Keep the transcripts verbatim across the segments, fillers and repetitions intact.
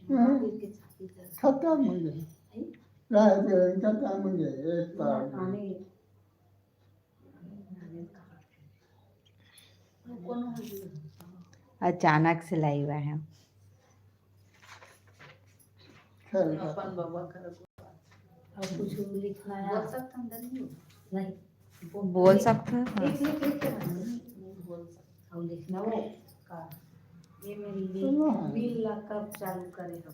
हाँ, खत्म हो गए। राय के खत्म हो गए, एक बार। अचानक से लाइव आए हैं। खैर, अपन बाबा कर। और कुछ लिखना है? बोल सकता हूँ, नहीं। बोल सकता हूँ, हाँ। लिख, लिख, लिख के ना। बोल सकता हूँ। और लिखना वो का। ये मेरी सुनो। मिल ला कब चालू करे हो?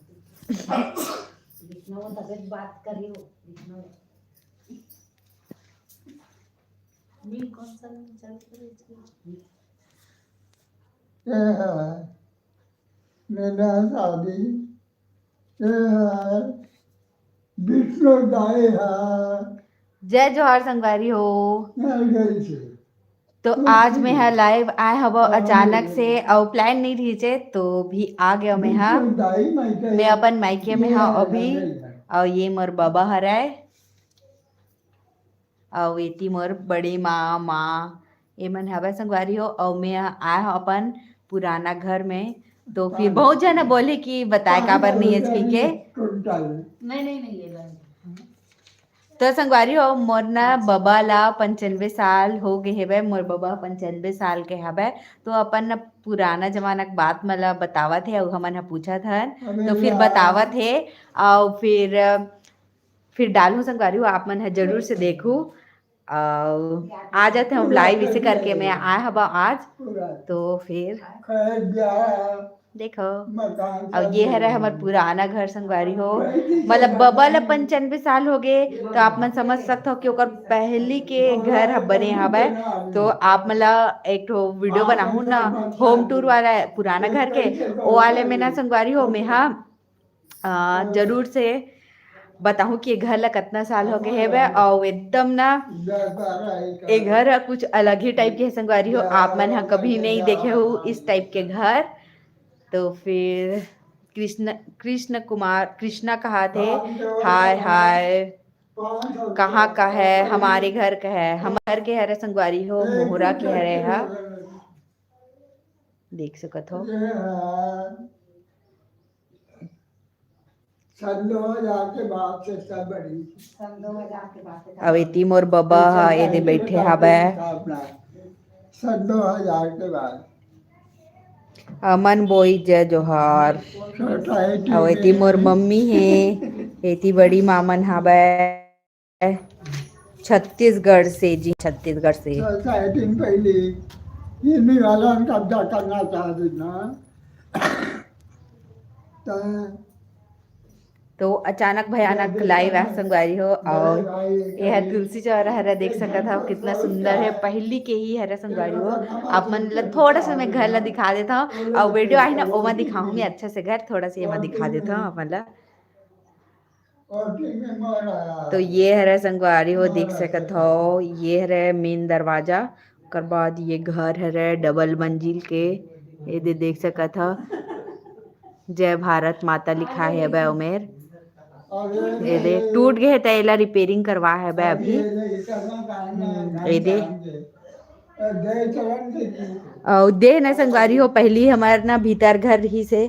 लिखना वो तबीयत बात करी हो। लिखना वो। मिल कौन सा मिल चालू करे? ये है, मेरा शादी, ये है, विष्णु दाई है। जय जोहार संगवारी हो। मैं गई से। तो आज मैं हा लाइव आए हव अचानक से, अउ प्लान नहीं रहिसे, तो भी आ गया मैं हा। विष्णु दाई मायके मैं है। अपन मायके में ये हा है, अभी। है, है। अउ ये मोर बबा हरय, अउ एती मोर बड़ी माँ, माँ, एमन हवय संगवारी हो। अउ मैं आए हव अपन पुराना घर में, तो फिर बहुत झन बोले कि बताए काबर नहीं है इसकी के। नहीं, नहीं, नहीं, ये नहीं। तो संगवारी हो, मोर ना बबा ला पंचानबे साल हो गए हेवय, मोर बबा पंचानबे साल के हवय। तो अपन न पुराना जमाना के बात मन ला बतावत हे, अउ हमन ह पूछत हन, तो फिर बतावत हे, अउ फिर, फिर डालहूँ संगवारी हो, आप मन ह जरूर से देखहू। अउ आ जाते हम लाइव, इसे करके मैं आए हवा आज, तो फिर देखो। अउ ये हरे हमर पुराना घर संगवारी हो, मतलब बबा ला पंचानबे साल हो गए, तो आप मन समझ सकत हो कि ओकर पहली के घर ह बने हवय। तो आप मन ला एक ठो वीडियो बनाहूँ ना, होम टूर वाला पुराना घर के, ओ वाले में ना संगवारी हो, मेहा अ, जरूर से बताहूँ कि ये घर ला कतना साल हो गए हेवय, अउ एकदम ना ये घर ह कुछ अलग ही टाइप के हे संगवारी हो, आप मन ह कभी नहीं देखे हो इस टाइप के घर। तो फिर कृष्ण, कृष्ण कुमार, कृष्णा कहाथे, हाय हाय, कहाँ का है? हमारे घर का है, हमारे घर के हरे संगवारी हो, मोहरा के हरे हा, देख सकत हो। सन दो हजार के बाद से सब बड़ी। सन दो हजार के बाद से अउ एती मोर बबा ह, एदे बइठे हवय। सन दो हजार के बाद। अमन बोई, जय जोहार। सोसाइटी अउ एती में मोर मम्मी हे, एती बड़ी माँ मन हवय। छत्तीसगढ़ से जी, छत्तीसगढ़ से। सोसाइटी में पहले हिंदी वाला ने कब्जा करना चाहते ना, तो तो अचानक भयानक लाइव आ संगवारी हो, अउ ये ह तुलसी चौरा हरा देख सकत हव, कितना सुंदर है, पहली के ही हरा संगवारी हो। आप मन ला थोड़ा सा मैं घर ला दिखा देता हूँ, अउ वीडियो आही ना, ओमा दिखाहूँ मैं अच्छा से घर, थोड़ा सा एमा दिखा देता हूँ आप मन ला। तो ये हरे संगवारी हो, देख सकत हव, ये हरे मेन दरवाजा। ओकर बाद ये घर हरे डबल मंजिल के, ये दे देख सकत हव, जय भारत माता लिखा हे हवय ओमेर। ये दे टूट गए हे, त एला रिपेयरिंग करवा हे हवय अभी। हम्म, ये दे अउ देह न संगवारी हो, पहली हमर न भीतर घर रहिस हे,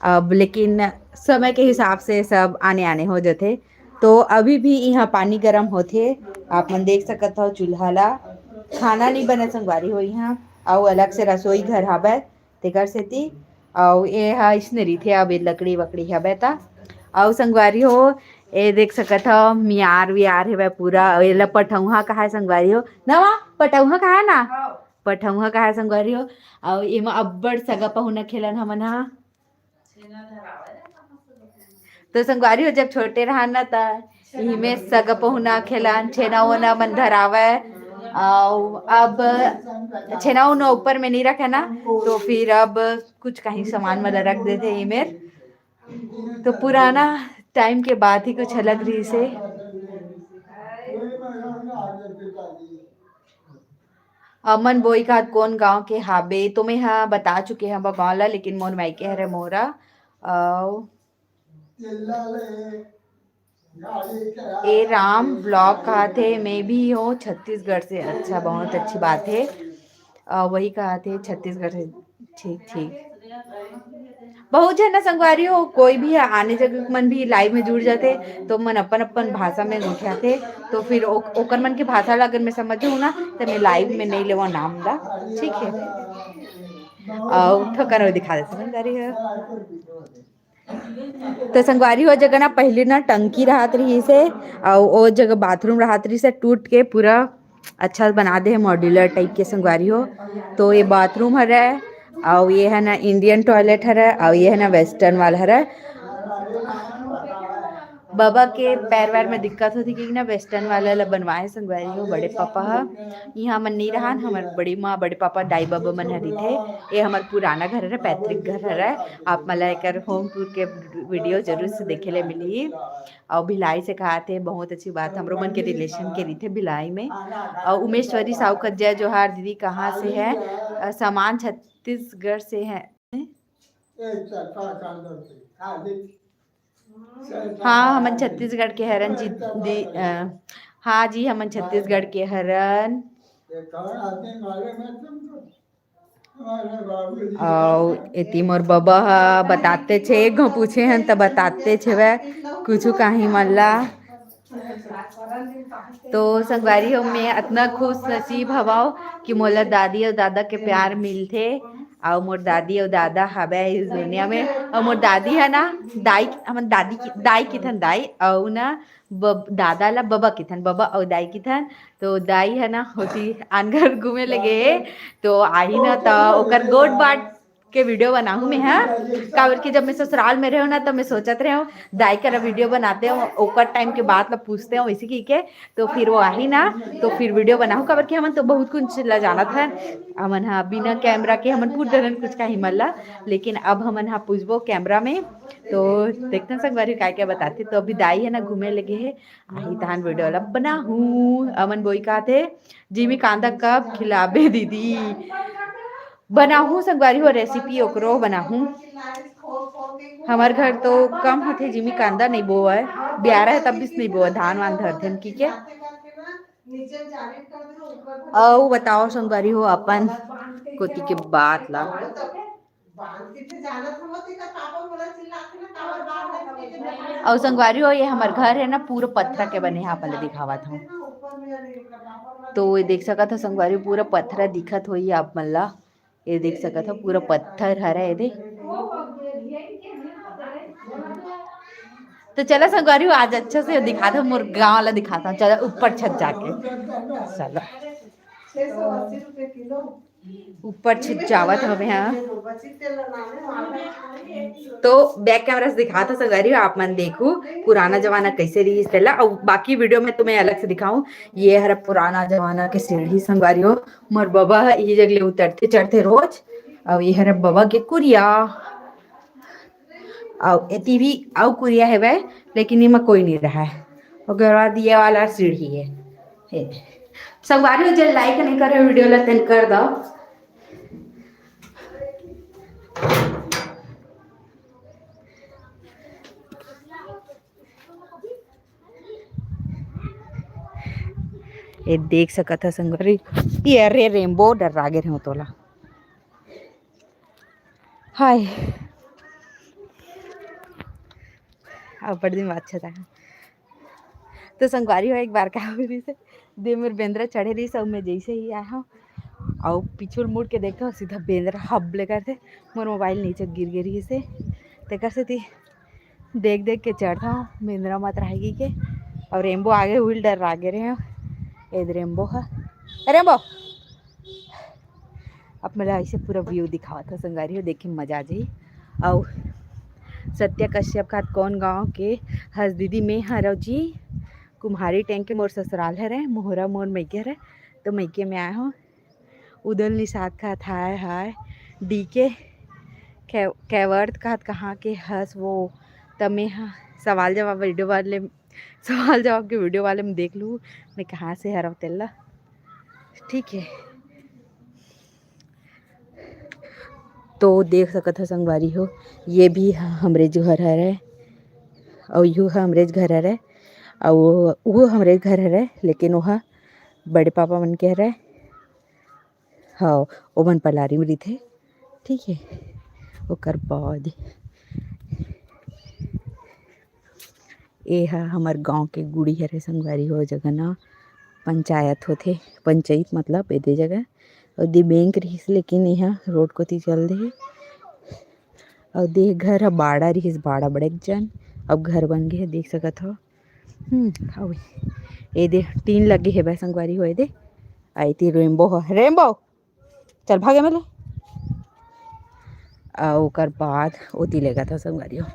अब लेकिन समय के हिसाब से सब आने आने हो जथे। तो अभी भी इहाँ पानी गरम होथे, आप मन देख सकत हव चूल्हा ला। खाना नहीं बने संगवारी हो इहाँ, अउ अलग से रसोई घर हावय तेकर सेती। अउ ए ह अइसने रहिथे, अब ए लकड़ी वकड़ी हवय त। अउ संगवारी हो, ए देख सकत हव मियार वियार हवय पूरा, अउ एला पठौहा कहाय संगवारी हो, नवा पठौहा कहाय ना? पठौहा कहाय संगवारी हो। अउ एमा अब्बड़ सगा पहुना खेलन हमन हा। तो संगवारी हो, जब छोटे रहन ना, त इही में सगा पहुना खेलन, छेना ओना मन धरावय। अउ अब छेना ओना ऊपर में नहीं रखे ना, तो फिर अब कुछ कहीं सामान मन रख देथे इमेर। तो पुराना टाइम के बात ही कुछ अलग रहिस हे। अमन बोई का कोन गांव के हाबे? तो मैं हा बता चुके हव गांव ला, लेकिन मोर मायके हरे मोरा। अउ ए राम ब्लॉग कहाथे, मैं भी हूँ छत्तीसगढ़ से। अच्छा, बहुत अच्छी बात है। अ, वही कहाथे छत्तीसगढ़ से। ठीक, ठीक। बहुत झन ना संगवारी हो, कोई भी ह, आने जगह मन भी लाइव में जुड़ जाथे, तो मन अपन अपन भाषा में गोठियाथे। तो फिर ओ-, ओकर मन के भाषा ला अगर मैं समझहूँ ना, तो मैं लाइव में नहीं लेवा नाम ला। ठीक है, अउ ठोकर दिखा देते संगवारी हो। तो संगवारी हो, जगह ना पहले ना टंकी रहत रहिस हे, अउ ओ जगह बाथरूम रहत रहिस हे, टूट के पूरा अच्छा बना दे हे, मॉड्यूलर टाइप के संगवारी हो। तो ये बाथरूम हरे, अउ ये है ना इंडियन टॉयलेट हरे, अउ ये है ना वेस्टर्न वाला हरे। बबा के पैर वैर में दिक्कत होती, क्योंकि ना वेस्टर्न वाला ला बनवाए संगवारी हो बड़े पापा ह। इहाँ मन नहीं रहन, हमर बड़ी माँ, बड़े पापा, दाई बबा मन ह रहिथे। ये हमर पुराना घर हरे, पैतृक घर हरे। आप मन ला एकर होम टूर के वीडियो जरूर से देखे ले मिलही। अउ भिलाई से कहा थे, बहुत अच्छी बात, हमरो मन के रिलेशन के रहिथे भिलाई में। अउ उमेश्वरी साहू का जय जोहार दीदी, कहाँ से है? अ, सामान छत्तीसगढ़ से है। हाँ, हमन छत्तीसगढ़ के हरन जी, दी, अ, हाँ जी, हमन छत्तीसगढ़ के हरन। अउ एती मोर बबा ह बताते छे, एक घो पूछे हन त बताते छे वह कुछु काही मन ला। तो संगवारी हो, मैं अतना खुश नसीब हवव कि मोला दादी अउ दादा के प्यार मिलथे, अउ मोर दादी अउ दादा हवय इस दुनिया में। अउ मोर दादी है ना, दाई, हमन दादी की, दाई किथन दाई, अउ ना बब-, दादा ला बबा किथन, बबा अउ दाई किथन। तो दाई है ना, होती आन घर घूमे लगे हे, तो आही ना, त ओकर गोठ बात के वीडियो बनाहूँ मैं, हाँ। काबर कि जब मैं ससुराल में रहूँ ना, तो मैं सोचत रहूँ दाई करा वीडियो बनाते हो, ओकर टाइम के बात ला पूछते हो, इसी की के। तो फिर वो आही ना, तो फिर वीडियो बनाहूँ, काबर कि हमन तो बहुत कुछ ला जानत हन। हमन हा बिना कैमरा के हमन पूछ डरन कुछ काही मन ला, लेकिन अब हमन हा पूछबो कैमरा में। तो देखते हैं संगवारी काय क्या बताते। तो अभी दाई है ना घूमे लगे है, आही तहान वीडियो ला बनाहूँ। अमन बोई कहा थे, "जिमी कांदा कब खिलाबे दीदी?" बनाहूँ संगवारी हो रेसिपी, ओकरो बनाहूँ। हमर घर तो कम होथे जिमी कांदा नहीं बोवय, बियारा है तब भी नहीं बोवय, धान वान धरथे हम की के। अउ बताओ संगवारी हो अपन कोती के बात ला। अउ संगवारी हो, ये हमर घर है ना, पूरा पत्थर के बने हे, आप मन ल दिखावत हूँ। तो ये देख सकत हो संगवारी, पूरा पत्थर दिखत होही आप मन ला। ये देख सकत हो, पूरा पत्थर हरे ये दे। तो चला संगवारी हो, आज अच्छा से दिखा दो, मोर गाँव ला दिखाता हूँ। चला ऊपर छत जाके, चला। ऊपर छिप जावत हवे, हाँ। तो बैक कैमरा से दिखात हूँ संगवारी हो, आप मन देखू पुराना जमाना कैसे रहिस तेला, अउ बाकी वीडियो में तुम्हें अलग से दिखाऊं। ये हर पुराना जमाना के सीढ़ी संगवारी हो, मोर बबा ह इही जग ले उतरथे चढ़थे रोज। अउ ये हर बबा के कुरिया, अउ एती भी अउ कुरिया हेवय, लेकिन एमा कोई नहीं रहय। ओकर बाद ये वाला सीढ़ी है। हे। संगवारी हो, जे लाइक नहीं करे वीडियो ला, तेन कर दो। ये देख सकत ह संगवारी, ये अरे रेम्बो डर्रा गे रहे तोला। हाय, अब्बड़ दिन बाद छत आए। तो संगवारी हो, एक बार का हो रहिस हे, दे मोर बेंदरा चढ़े रहिस, अउ मैं जैसे ही आए हूँ, अउ पीछू मुड़ के देखा, सीधा बेंदरा हब ले करथे, मोर मोबाइल नीचे गिर गे रहिस हे, तेकर सेती देख देख के चढ़ता हूँ, बेंदरा मत रहेगी के। अउ रेम्बो आगे हुई डर्रा गे रहे हो, एद रेम्बो हा, रेम्बो। अब मैं ऐसे पूरा व्यू दिखावत हूँ संगवारी हो, देखे मजा आ जाही। अउ सत्या कश्यप खात कौन गांव के हस दीदी? मैं हरव जी कुम्हारी टैंक के, मोर ससुराल हरे, मोहरा मोर मइके हरे, तो मइके में आए हो। उदल निषाद खात हाय हाय, डी के कै-, कैवर्थ खात कहाँ के हस वो? त मैं हा सवाल जवाब वीडियो वाले, सवाल जवाब के वीडियो वाले में देख लू, मैं कहाँ से हरव तेला। ठीक है, तो देख सकत हो संगवारी हो, ये भी ह-, हमरेच घर हरे, अउ यू ह हमरेच घर हरे, अउ वो हमरेच घर हरे, लेकिन वो ह बड़े पापा मन के हरे। हाँ, ओमन पलारी में रहिथे। ठीक है, ओकर बाद ये ह हमर गांव के गुड़ी हरे संगवारी हो, जगह ना पंचायत होथे, पंचायत मतलब एदे जगह। अउ दे बैंक रिहिस, लेकिन ये ह रोड कोती चल दे हे। अउ दे घर ह बाड़ा रिहिस, बाड़ा बड़े जन, अब घर बन गे हे, देख सकत हो। हम्म, अउ ये दे टीन लगे हे बे संगवारी हो, ये दे। आई ती रेम्बो हो, रेम्बो। चल भागे मेले। आ ओकर बाद ओती लेगत हो संगवारी हो।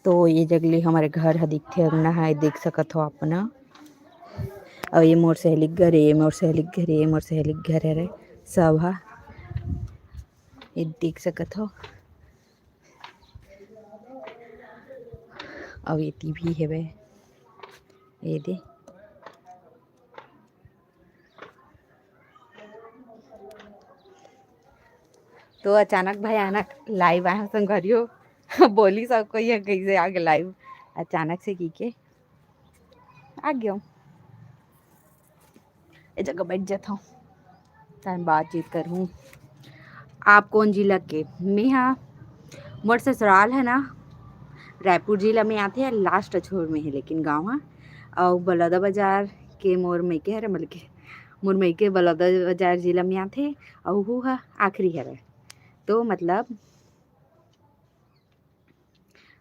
तो ये जगली हमर घर ह दिखथे, अंगना ह देख सकत हो अपना। अउ ये मोर सहेली के घर हे, ये मोर सहेली के घर हे, ये मोर सहेली के घर हरे, सब ह ये देख सकत हो। अउ एती भी हेवे, ये दे। तो अचानक भयानक live आए हो संगवारी हो। बोली सब कोई है कैसे आगे live अचानक से की के आ गया। ए जगह बैठ जाता हूँ, तहन बातचीत करहूँ। आप कौन जिला के? मैं हा, मोर ससुराल है ना रायपुर जिला में आथे, last छोर में है लेकिन गाँव हा। अउ बलौदा बाजार के मोर मइके हरे, मतलब के मोर मइके बलौदा बाजार जिला में आथे, अउ वो हा आखिरी हरे। तो मतलब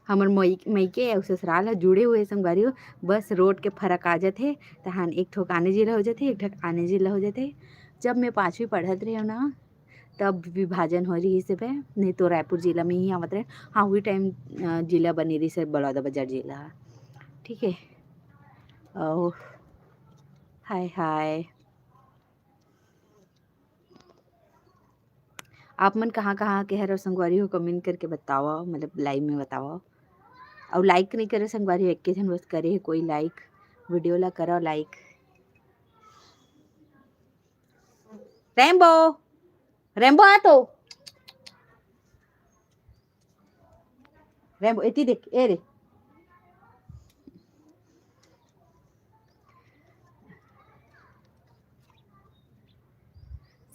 हमर मई-, मइके अउ ससुराल ह जुड़े हुए संगवारी हो, बस रोड के फरक आ जाथे, तहान एक ठोक आने जिला हो जाथे, एक ठोक आने जिला हो जाथे। जब मैं पाँचवीं पढ़त रहे ना, तब विभाजन हो रही से, नहीं तो रायपुर जिला में ही आवत रहे। हाँ, वही टाइम, अ, जिला बनी रही से बलौदा बाजार जिला, ठीक है। अउ हाय हाय। आप मन कहाँ कहाँ के हरो संगवारी हो, comment करके बतावा, मतलब live में बतावा। अउ like नहीं करे संगवारी हो, एक झन बस करे है कोई like, video ला करो like। रेम्बो, रेम्बो आ तो। रेम्बो, एती देख, ए रे।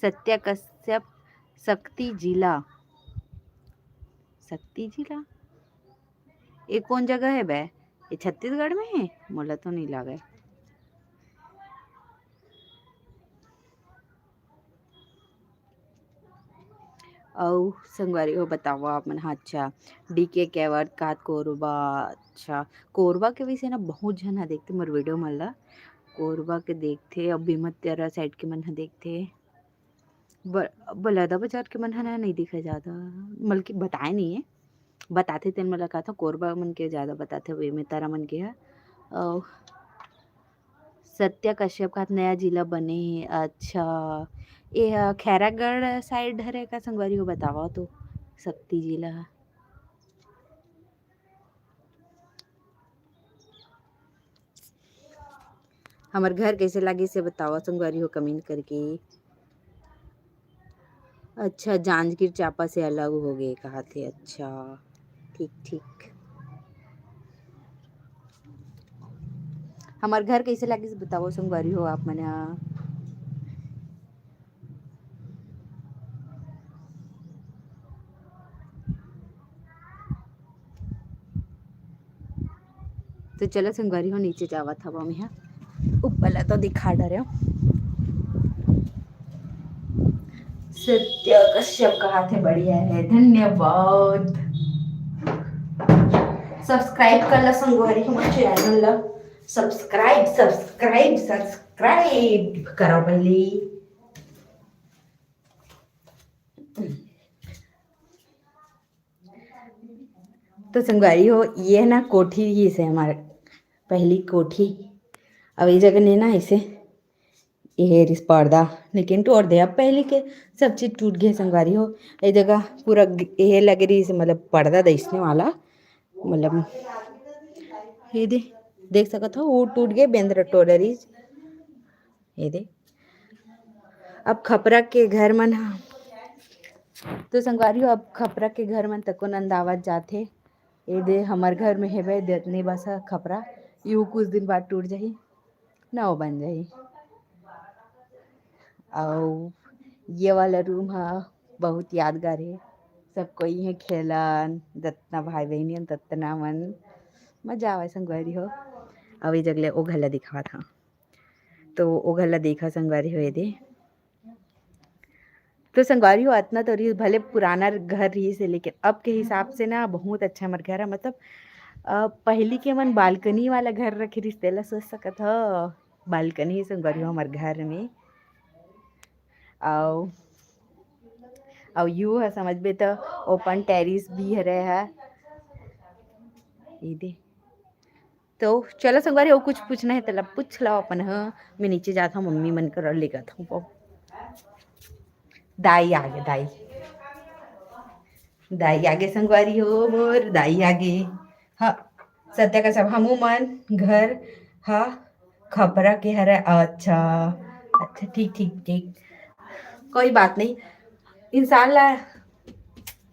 सत्या कश्यप, सक्ती जिला। सक्ती जिला? ये कौन जगह है बे? ये छत्तीसगढ़ में है? मोला तो नहीं लागे। अउ संगवारी हो बतावा आप मन, हाँ, अच्छा, डीके कैवर्त कात कोरबा, अच्छा, कोरबा के वैसे ना बहुत झन ह देखथे मोर video मन ला, कोरबा के देखथे, अउ बीमत तेरा side के मन ह देखथे, ब-, बलौदा बाजार के मन ह ना नहीं दिखे ज्यादा, बल्कि बताए नहीं है, बताथे तेन मोला कहा था, कोरबा मन के ज्यादा बताथे, अउ बीमत तेरा मन के ह, अउ सत्या कश्यप का नया जिला बने हे। अच्छा, ये ह खैरागढ़ side हरे का संगवारी हो, बतावा तो सक्ती जिला ह। हमर घर कैसे लागिस हे बतावा संगवारी हो comment करके। अच्छा, जांजगीर चांपा से अलग हो गए कहा थे। अच्छा, ठीक ठीक। हमर घर कैसे लागिस बताओ संगवारी हो आप मन ह। तो चलो संगवारी हो, नीचे जावत हवा मैं ह, ऊपर ला तो दिखा डरे हो। सत्य कश्यप कहा थे बढ़िया है, धन्यवाद। Subscribe कर ला संगवारी हो मोर channel ला, subscribe subscribe subscribe करो पहली। तो संगवारी हो, ये ना कोठी ही से हमार पहली कोठी। अब ये जगह ने ना ऐसे ये रिस पर्दा लेकिन टोर दे। अब पहली के सब चीज टूट गए संगवारी हो। ये जगह पूरा ग-, ये लगे रही से मतलब पर्दा दैसने वाला, मतलब ये दे, देख सकत हो वो टूट गए, बेंद्रा टोरा रही। ये दे, अब खपरा के घर मन ह, तो संगवारी हो, अब खपरा के घर मन तको नंदावत जाथे। ये दे हमर घर में हेबे देतने बस ह खपरा, यू कुछ दिन बाद टूट जाही, नवा बन जाही। अउ ये वाला रूम ह बहुत यादगार हे। सब कोई हे खेलन, जतना भाई बहिनी हे, ततना मन मजा आवे संगवारी हो। अब ये जगले ओ घर ला दिखावत हा, तो ओ घर ला देखा संगवारी हो, ये दे। तो संगवारी हो, अतना तो रहिस, भले पुराना घर रहिस हे, लेकिन अब के हिसाब से ना बहुत अच्छा हमर घर हे। मतलब, अ, पहिली के मन बालकनी वाला घर रखे रहिस, तेला सोच सकत हो, बालकनी हे संगवारी हो हमर घर में। अउ, अउ यू ह समझबे त ओपन टेरिस भी हरे ह। ये दे। तो चलो संगवारी, अउ कुछ पूछना हे तेला पूछ लो अपन ह। मैं नीचे जात हूँ, मम्मी मन करा लेगत हूँ। दाई आगे, दाई, दाई आगे संगवारी हो, मोर दाई आगे। हाँ, सत्या का सब हमू मन घर हा खपरा के हरे। अच्छा, अच्छा, ठीक, ठीक, ठीक, कोई बात नहीं। इंसान ला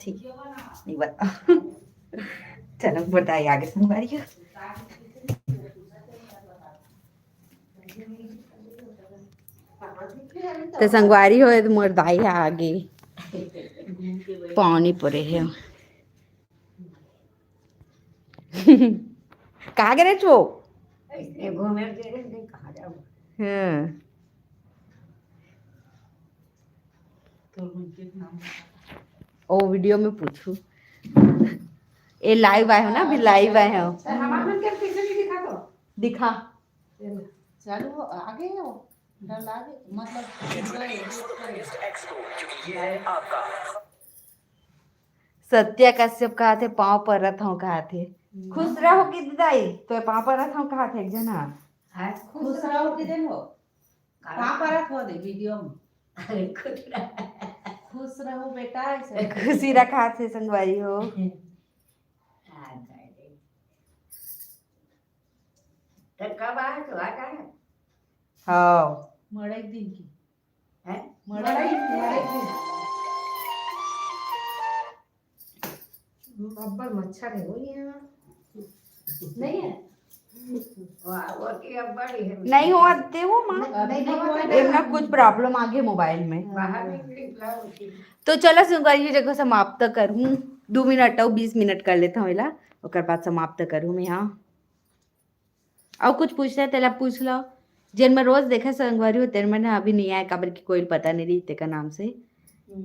ठीक, नहीं बता। चलो, मोर दाई आगे संगवारी हो। तो संगवारी हो, तो मोर दाई ह आगे पानी परे हे। कहाँ गे रे छो? ऐसने घूमे के रे, नहीं कहाँ जाऊँ। हाँ। ओ वीडियो में पूछू। ए लाइव आए हो ना, अभी लाइव आए हो। सर, हमारे मन के पीछे नहीं दिखा तो। दिखा। चलो, आगे हो। डर लागे, मतलब, सत्या कश्यप कहा थे, पाँव परत हूँ कहा थे। खुश रहो कि दाई, तो पाँव परत हूँ कहा थे एक जना। हाँ, खुश रहो कि दिन हो। पाँव परत हो दे वीडियो में। खुश रहो। खुश रहो बेटा, ऐसे। खुशी रखा थे संगवारी हो। आ जाए रे। तो कब आए तो आ जाए। हाँ। मड़ई दिन की। हैं? मड़ई, मड़ई दिन। अब्बड़ मच्छर है वो यहाँ। नहीं है? वाह, वो की अब्बड़ ही है। नहीं होवत हे वो माँ। नहीं, नहीं होवत हे। एमना कुछ प्रॉब्लम आ गे मोबाइल में। बाहर निकली, बुलाओ उसे। तो चलो संगवारी हो, जगह समाप्त करूँ। दो मिनट अउ बीस मिनट कर लेता हूँ एला, ओकर बाद समाप्त करूँ मैं। हाँ, अउ कुछ पूछना हे तेला पूछ लो। जेन मैं रोज देखा संगवारी हो, तेन मन अभी नहीं आए, काबर कि कोई पता नहीं रही तेकर नाम से। हम्म।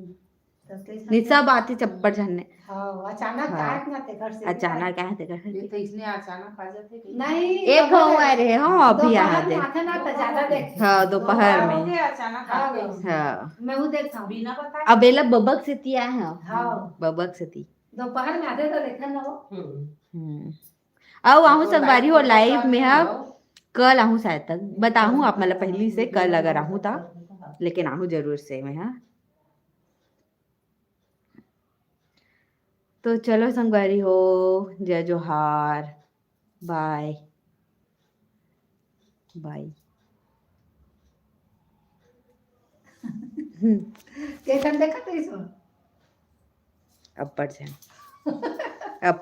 तो कैसे नहीं, सब आते चप्पड़ झन्ने। हाँ, अचानक हाँ। आए ना तेकर से। अचानक आए तेकर से। ये तो इसने अचानक आ जाते कि नहीं, एक दोपहर हो आए रहे, हाँ, अभी दोपहर आए में थे। आते ना तो ज्यादा देखते। हाँ, दोपहर दोपहर में। होके अचानक हाँ। आते हैं। हाँ। मैं वो देखता हूँ। बिना बताए। अब एला बबक सेती आए हैं। हाँ। बबक सेती। दोपहर में आते तो देखा ना वो। हम्म। हम्म। अउ आहूँ तो संगवारी हो live में, हाँ, कल आहूँ शायद तक बताहूँ आप मन ला पहिली से, कल अगर आहूँ ता, लेकिन आहूँ जरूर से मैं, हाँ। तो चलो संगवारी हो, जय जोहार, बाय बाय। कैसन देखत रहिस हो? अब्बड़ झन। अब्बड़।